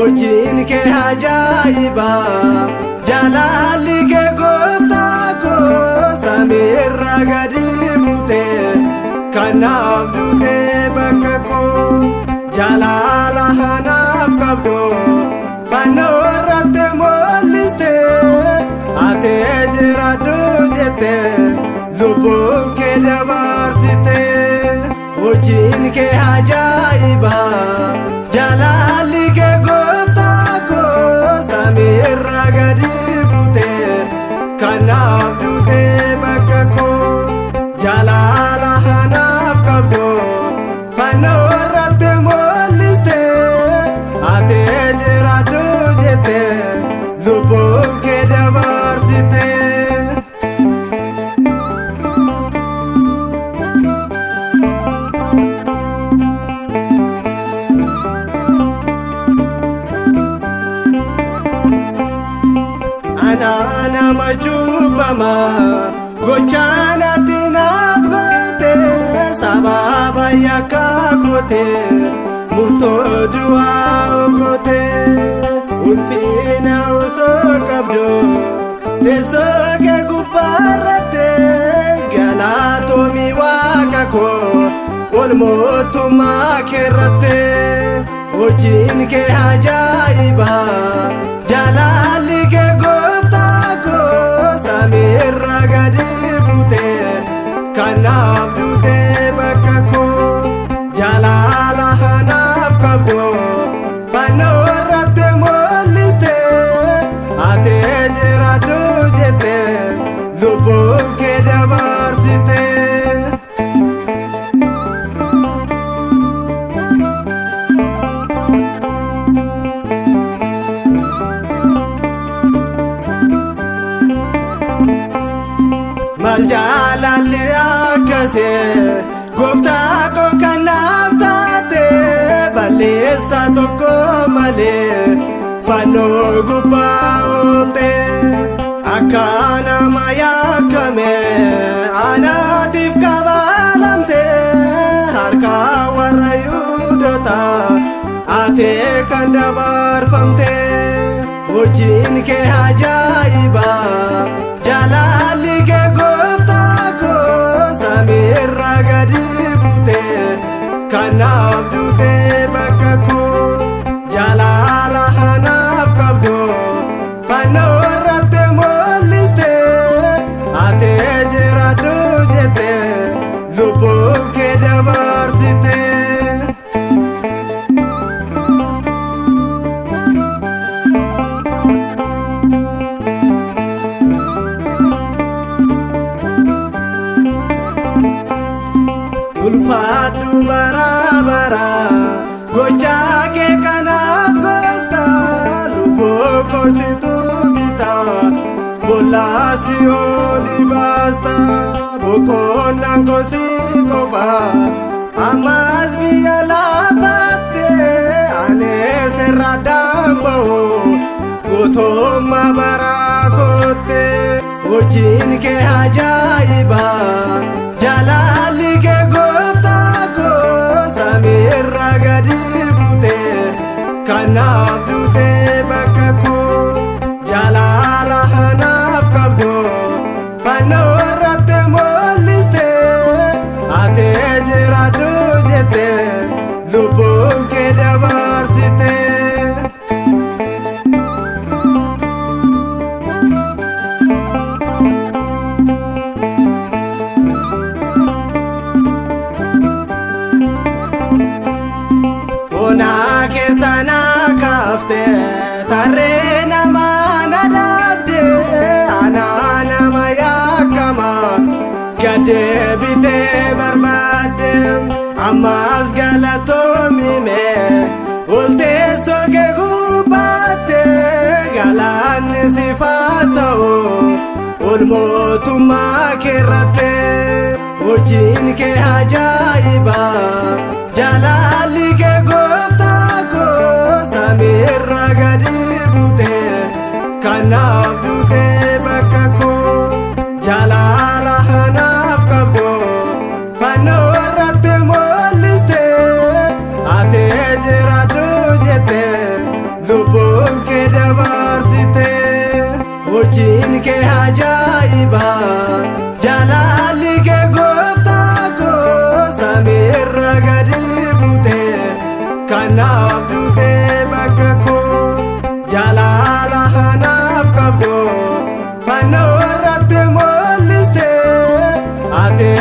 Hojiin kee ajaa'iba, jaalalli kee gooftaa koo samiirra gadi buute, kanaaf duute bakka koo. Jaalala anaaf qabdu fannoo irratti mul'iste, ati jiraadhu jette, lubbuu kee dabarsite. Hojiin kee ajaa'iba, jaalalli kee gooftaa koo samiirra gadi buute, kanaaf duute bakka koo. Jaalala anaaf qabdu fannoo irratti mul'iste, ati jiraadhu jette, lubbuu kee dabarsite. Ana nama cubbamaa gochaa natti naaf goote, sababa yakka koote murtoo du'aa of goote. Ulfina osoo qabdu teessoo kee gubbaarratti, galatoomii waaqa koo ol mootummaa keerratte. Hojiin kee ajaa'iba, jaalalli kee gooftaa koo samiirra gadi buute, kanaaf duute bakka koo. Jaalala anaaf qabdu fannoo irratti mul'iste, ati jiraadhu jette, lubbuu kee dabarsite. Maal jaalalli akkasii gooftaa koo kanaaf taate, balleessa tokko malee fannoo gubbaa oolte. Akka nama yakkame anaatiif kabalamte, harka warra Yihuudotaa ati kan dabarfamte. Hojiin kee ajaa'iba, jaalalli kee gooftaa koo samiirra gadi buute, kanaaf duute bakka koo. Jaalala anaaf qabdu fannoo irratti mul'iste, ati jiraadhu jette, lubbuu kee dabarsite. Ulfaadhu bara bara gochaa kee kanaaf gooftaa, lubbuu kositu bitaa bollaa si'ooli baasta. Boqonnaan kosii qofa ammas biyya lafaatti, ani sirra damba'u guutummaa bara kootti. Hojiin kee ajaa'iba, jaalalli kee gooftaa koo samiirra gadi buute, kanaaf duute bakka koo. Jaalala anaaf qabdu fannoo irratti mul'iste, ati jiraadhu jette, lubbuu kee dabarsite. Onaa keessa na kaafte, tarree namaa na dhaabde, anaa nama yakkama gaddeebitee barbaadde. Ammas galatoomime ol teessoo kee gubbaatte, galaanni sifaa ta'u ol mootummaa keerratte. Hojiin kee ajaa'iba, jaalalli kee gooftaa koo samiirra gadi buute, kanaaf duute bakka koo. Jaalala anaaf qabdu fannoo irratti mul'iste, ati jiraadhu jette. Kanaaf duutee bakka koo jaalala kanaaf qabdu fannoo irratti mul'iste ati.